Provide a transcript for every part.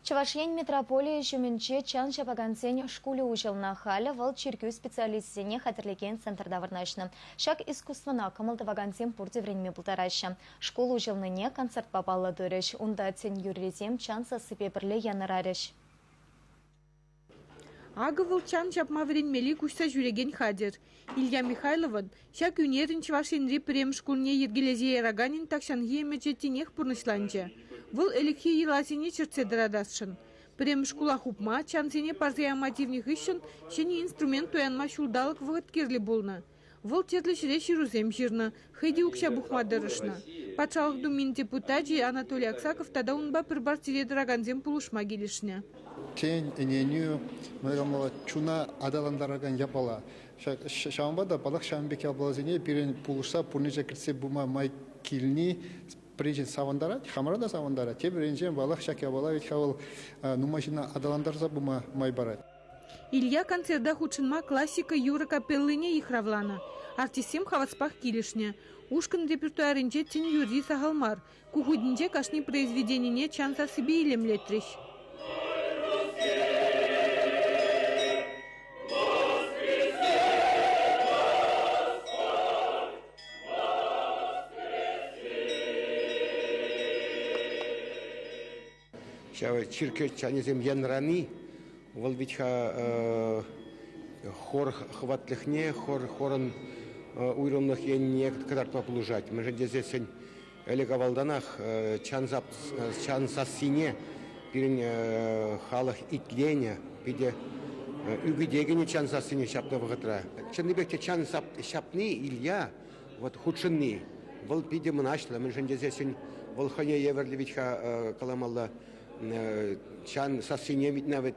Чӑваш Ен митрополийӗ ҫумӗнче чан ҫапакансен шкулӗ уҫӑлнӑ. Халӗ вӑл чиркӳ специалисчӗсене хатӗрлекен центрта вырнаҫнӑ. Ҫак искусствӑна кӑмӑл тӑвакансем пурте вӗренме пултараҫҫӗ. Шкул уҫӑлнине концертпа паллӑ турӗҫ. Унта тӗн юррисем чан сассипе пӗрле янӑрарӗҫ. Акӑ вӑл чан ҫапма вӗренмелли куҫса ҫӳрекен хатӗр. Илья Михайловӑн ҫак ӳнерӗн Чӑваш Енри пӗрремӗш шкулне йӗркелесе яраканӗн тахҫанхи ӗмӗчӗ тинех пурнӑҫланчӗ. Вӑл ӗлӗкхи йӑласене чӗртсе тӑратасшӑн. Пӗрремӗш шкула хупма, чансене парса яма тивнӗ хыҫҫӑн ҫӗнӗ инструмент туянма ҫулталӑк вӑхӑт кирлӗ пулнӑ. Вӑл тӗрлӗ ҫӗре ҫырусем ҫырнӑ, хӑй те укҫа пухма тӑрӑшнӑ. Патшалӑх Думин депутачӗ Анатолий Аксаков тата унпа пӗр партире тӑракансем пулӑшма килӗшнӗ. Тен, ӗненӳ, чуна аталантаракан япала. Ҫавӑнпа та, паллах, ҫавӑн пек япаласене пирӗн пулӑшса пурнӑҫа кӗртсе пыма май килни пӗринчен савӑнтарать, хамӑра та савӑнтарать, тепӗринчен, паллах, ҫак япала вӗт-ха вӑл нумай ҫынна аталантарса пыма май парать. Илья концерта хутшӑнма классика юрӑ капеллине йыхравланӑ. Артистсем хаваспах килӗшнӗ. Ушкӑн репертуарӗнче тӗн юрри сахал мар. Ку хутӗнче кашни произведенине чан сассипе илемлетрӗҫ. Ҫав чиркӳ чанӗсем янрани вӑл вӗт-ха хор хӑватлӑхне, хорӑн уйрӑмлӑх енне кӑтартма пулӑшать. Мӗншӗн тесессӗн ӗлӗк-авалтанах чан сассине пирӗн халӑх итленӗ, питӗ ӳкӗте кӗнӗ чан сассине ҫапнӑ вӑхӑтра. Чӑннипех те чан ҫапни Илья вот хутшӑнни вӑл питӗ мӑнаҫлӑ, мӗншӗн тесессӗн вӑл хӑйне евӗрлӗ вӗт-ха каламалла чан сассине видна вӗт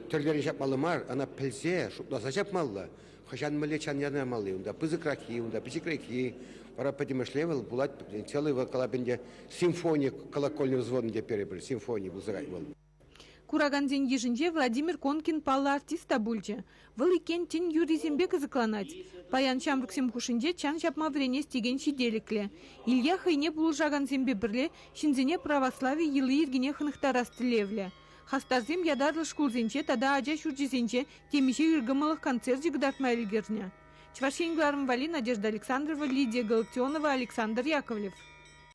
тӗрлӗрен ҫапмалла мар, ӑна пӗлсе, шутласа ҫапмалла. Хӑҫан мӗнле чан янӑрамалли, унта пысӑкраххи, унта пӗчӗкреххи, вара пӗтӗмӗшле вӑл пулать целый вӑл калап ӗнтӗ симфони колокольный звон теп перепӗр симфони пулса кайать вӑл. Куракансен йышӗнче Владимир Конкин паллӑ артист та пулчӗ. Вӑл иккен тӗн юррисемпе кӑсӑкланать. Паян ҫамрӑксем хушшинче чан ҫапма вӗренес текен ҫителӗклӗ. Илья хӑйне пулӑшакансемпе пӗрле ҫынсене православи йӑли-йӗркине хӑнӑхтарас тӗллевлӗ. Хастарсем ятарлӑ шкулсенче тата ача ҫурчӗсенче темиҫе ыркӑмӑллӑх концерчӗ кӑтартма ӗлкӗрнӗ. Чӑваш Ен кӑларӑм валли Надежда Александрова, Лидия Галактионова, Александр Яковлев.